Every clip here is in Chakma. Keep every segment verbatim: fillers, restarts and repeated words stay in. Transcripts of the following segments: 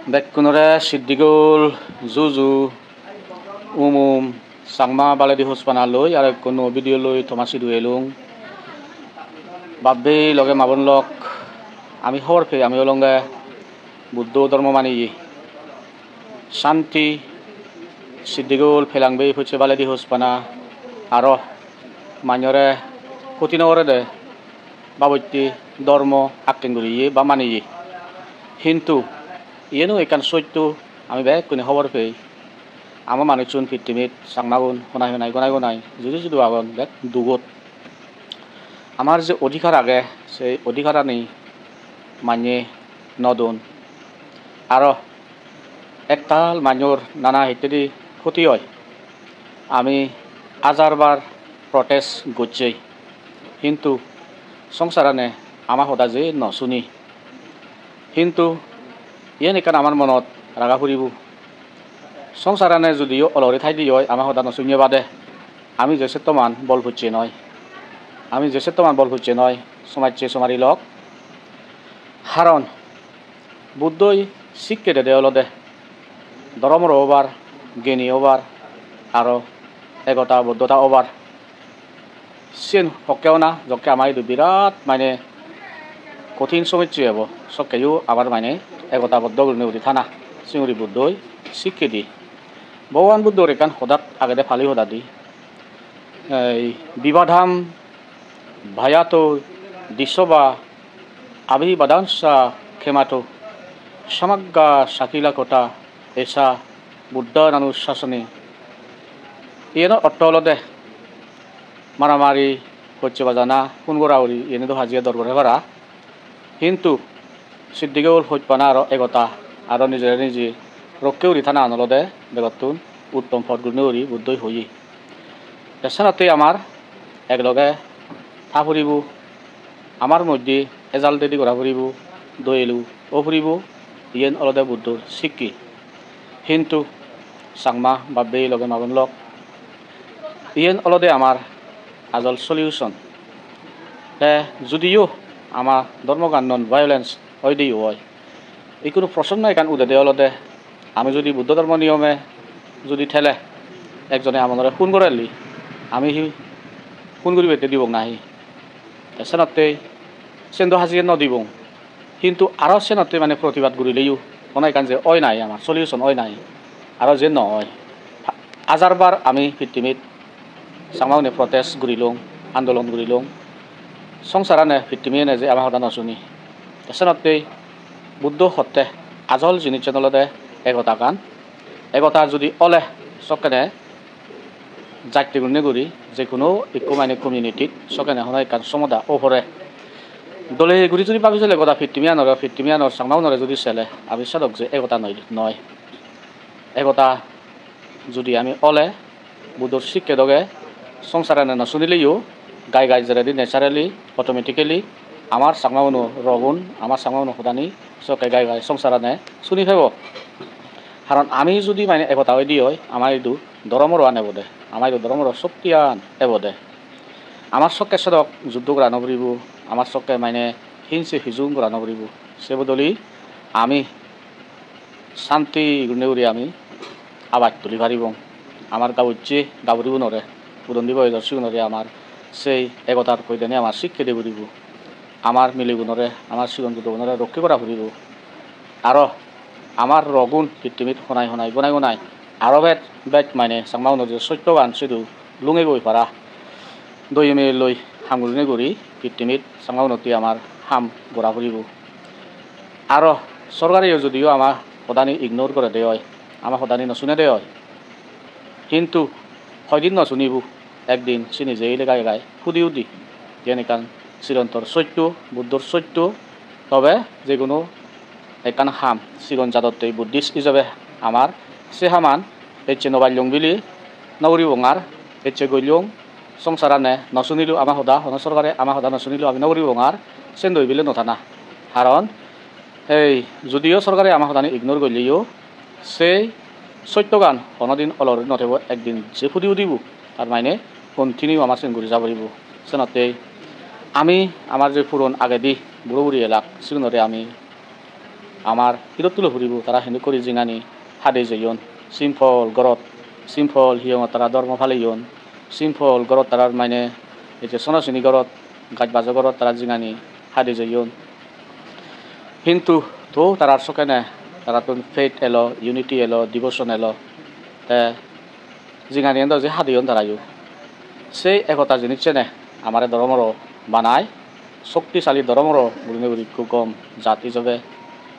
Bekkunore siddigol juju umum Changma baledi hospana loi aro ekko nuo video loi toma sidu elung. Bap-bei loge ma-bon lok, ami hobor pei ami olonge Buddho dhormo maniye. Santi siddigol pelang bei pocche baledi hospana aro manyore hoti no gorede babotte dhormo akken guriye ba maniye. Hintu iyeno ekkan sotto, ami bekkune hobor pei. Ama manuchun pittimit Changmagun honai honai gonai gonai judu judu agon bek dugot. Amar je odhikar age, sei odhikarani manye no don. Aro ektal manyor nana hittedi hoti oi. Ami hajar bar protest gocchei, hintu songsarane ama hoda je no suni. Hintu iyen ekkan amar monot raga puribo. Songsarane judiyo olori thaide oi ama hoda no sunye bade, ami je settoman bol pocche noi. Ami je settoman bol pocche noi, somajje somari lok. Haron Buddhoi sikke dede olode dhoromoro obar, geni obar, aro egota boddota obar. Siyen hokke ona jokke ama idu birat mane kothin somosse ebo, sokkeyo abar mane egota boddo gurinei uri thana, siyen uri Buddhoi sikke di. Bhogoban Buddhor ekkan hodat agede Pali hodadi, ei, "Vivadham bhayato disova abhivadassa khemato samagga sakila kota esa Buddha nanusasane." Iyenor ortho olode maramari, hojje bajana, hun gora guri, iyeni do hajiye dor gore para. Hintu siddigol hojpana aro egota aro nijere nije rokke guri thanagan olode begottun uttom pot gurinei guri Buddhoi hoye. Te senottei amar ek loge tha puribo, amar moddhe ejal dedi gora puribo, doi elu o puribo, iyen olode Buddhor sikke. Hintu Changma bap-bei loge ma-bon lok, iyen olode amar ajol solution. Te judiyo ama dhormogan non violence oide oi, ikkunu prosonno ekkan udede olode, ami judi Buddho dhormo niyome judi thele ekjone amonore hun gorelli, ami hi hun guribette dibong nahi? Te senottei sen do hajiye no dibong. Hintu aro senottei mane protibad gurileyo hono ekkan je oi nai, amar solution oi nai, aro je no oi. Hajar bar ami pittimit Changmaune protest gurilung, andolon gurilung. Songsarane pittimi ene je ama hoda no suni. Te senottei Buddho hotte ajol jinissan olode egotagan. Egota judi ole sokkene jatte gunne guri je hono ekko mane community-t sokkene hono ekkan somoda o pore. Dole guri judi babi sele goda pittimiyanore, pittimiyanor Changmaunore judi sele, ami sadok je egota noi, noi. Egota judi ami ole, Buddhor sikke doge songsarane no sunileyo, gai gai jeredi naturally, automatically amar Changmauno rogun, amar Changmauno hodani sokke gai gai songsarane suni pebo. Karon ami judi mane egota oide oi, ama idu dhoromoro an ebode, ama idu dhoromoro shoktian ebode. Amar sokke sodok juddo gora no puribo, amar sokke mane hinse hijung gora no puribo. Se bodoli ami santi gurinei guri ami abaj tuli paribong. Amar gabucche gaburigunore, purondi boyojor sigunore amar sei egotar poidani amar sikke de puribo. Amar milegunore, amar sigon gudogunore rokke gora puribo. Aro amar rogun pittimit honai honai gonai gonai aro bej bej mane Changmaunor je sottogan sidu lungegoi para. Doye meye loi ham gurinei guri pittimit Changmaunottei amar ham gora puribo. Aro sorkareyo judiyo ama hodani ignore gorede oi, ama hodani no sunede oi, hintu hoidin no sunibo, ekdin sini jeyegoi gai gai hudi hudi. Yen ekkan sirontor sotto, Buddhor sotto. Tobe je hono ekkan ham sigon jadottei Buddhist ijebe amar se haman ecche no pallong bili no guribong ar, ecche gollong, songsarane no sunilo ama hoda, hono sorkare ama hoda no sunilo ami no guribong ar, sen doi bile no thana. Karon ei judiyo sorkare ama hodani ignore golleyo, sei sottogan honodin olor no thebo, ekdin je pudi udibo, tar mane continue ama sen guri ja puribo. Senottei ami amar je puron agedi buro buri elak, sigunore ami Amar pidot tulo puribo tara hintu guri jingani hadi jeyon. Simple gorot, simple hiyongot tara dhormo paleyon. Simple gorot tarar mane ei je sono sini gorot, gaj bajo gorot tara jingani hadi jeyon. Hintu to tarar sokkene tarattun faith elo, unity elo, devotion elo. Te jinganiyan do je hadeyon tarayo. Sei ekota jinis sene amare dhoromoro banai, shoktisali dhoromoro gurinei guri ekko gom jat hijobe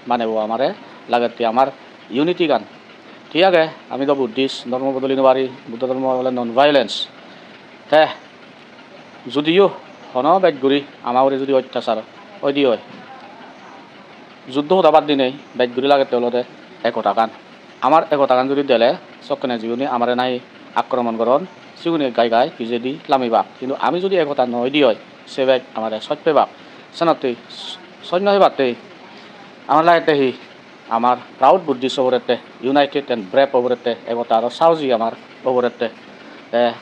banebo amare, lagette amar unity gan. Thik age, ami do Buddhist, dhormo bodoli no pari, Buddho dhormo ole non violence. Te judiyo hono bej guri ama ugure judi ottachar oide oi, juddo hoda bad dinei bej guri lagette olode ekotagan. Amar ekotagan judi dele, sokkene jigune amare nahi akromon goron, sigune gai gai pijedi lamibak. Hintu ami judi ekota no oide oi, se bej amare soj pebak. Senottei soj no pebattei amar lagette hi, amar proud Buddhist oborette, united and brave oborette, ekota aro sahosi amar oborette. Te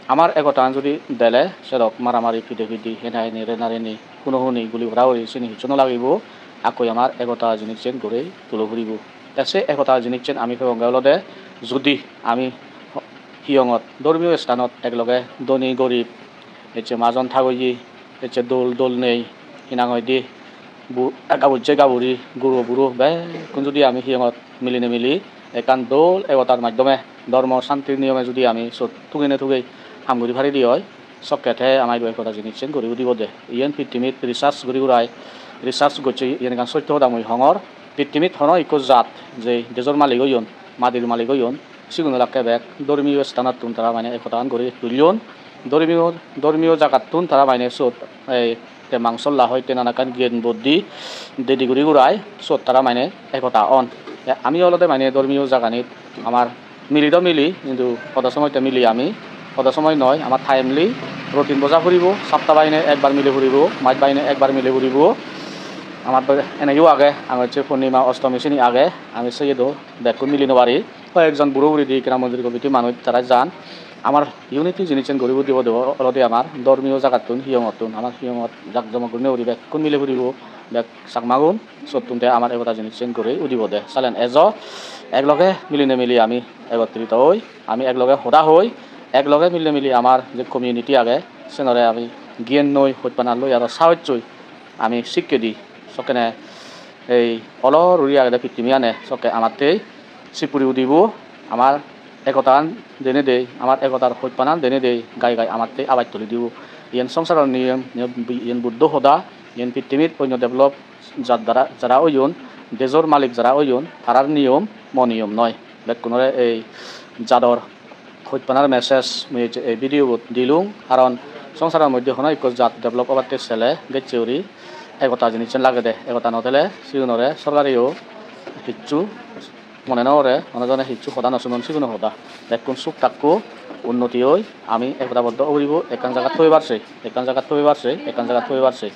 amar ekotagan judi dele, sedok maramari, pidepidi, henaheni, renareni, hunohuni, guli goraguri sini hissu no lagibo. Akkoi amar ekota jinissen guri tulo puribo. Te se ekota jinissen ami pebonge olode judi ami hiyongot, dhormiyo sthanot ekloge dhoni gorib, ecche majon thagoye, ecche dol dol nei, hinang hoide bu-, gabujje gaburi, guro buro bekkun judi ami hiyongot milinei mili ekkan dol ekotar maddhome dhormo santir niyome judi ami sot tugeinei tugei ham guri paride oi, sokke te ama idu ekota jinissen guri udibode. Iyen pittimit research guri gurai, research gocche, iyen ekkan sotto hoda mui hongor. Pittimit hono ikko jat je dejor malik oyon, madir malik oyon, sigun olakke bek dhormiyo sthanottun tara mane ekotagan guri tullon. Dhormiyo, dhormiyo jagattun tara mane sot ei te mangsolla hoite nanakkan gyan buddhi dedi guri gurai sot tara mane ekota on. Te ami olode mane dhormiyo jaganit amar mili do mili, hintu hodo somoy te mili ami, hodo somoy noi, amar timely routine boja puribo, sapta baine ekbar mili puribo, mas baine ekbar mili puribo. Amar do eneyo age, ami hocche purnima, ostomi sini age, ami seye do bekkun mili no pari. Hoyekjon buro guri di ekkena mondir committee manuj tara jan. Amar unity jinissen guri udibode olode amar dhormiyo jagattun, hiyongottun, amar hiyongot jak jomok gurinei guri bekkun mili puribo, bek Chakmagun, sottun te amar ekota jinissen guri udibode. Salen ejo, ekloge milinei mili ami ekottrito oi, ami ekloge hoda hoi, ekloge milinei mili amar je community age, senore ami gyan noi, hojpana loi aro sahossoi ami sikke di, sokkene ei olo ruri agede pittimiyane sokke amattei sipuri udibo, amar ekotan denedei, amar ekotar hojpanan denedei gai gai amattei abaj tuli dibo. Iyen songsaror niyom, iyen Buddho hoda, iyen pittimit onyo develop jat dara, jara oyon, dejor malik jara oyon, tarar niyom, mo niyom noi. Bekkunore ei jador hojpanar message mui ei, ei video bot dilung, karon songsaror moddhe hono ikko jat develop obatte sele gecche guri ekota jinissen lagede, ekota no thele sigunore sorkareyo hissu mone no gore, hono jone hissu hoda no sunon siguno hoda. Bekkun suk takko, unnoti oi, ami ekota boddo uribo, ekkan jagat thoibar sei, ekkan jagat thoibar sei, ekkan jagat thoibar sei.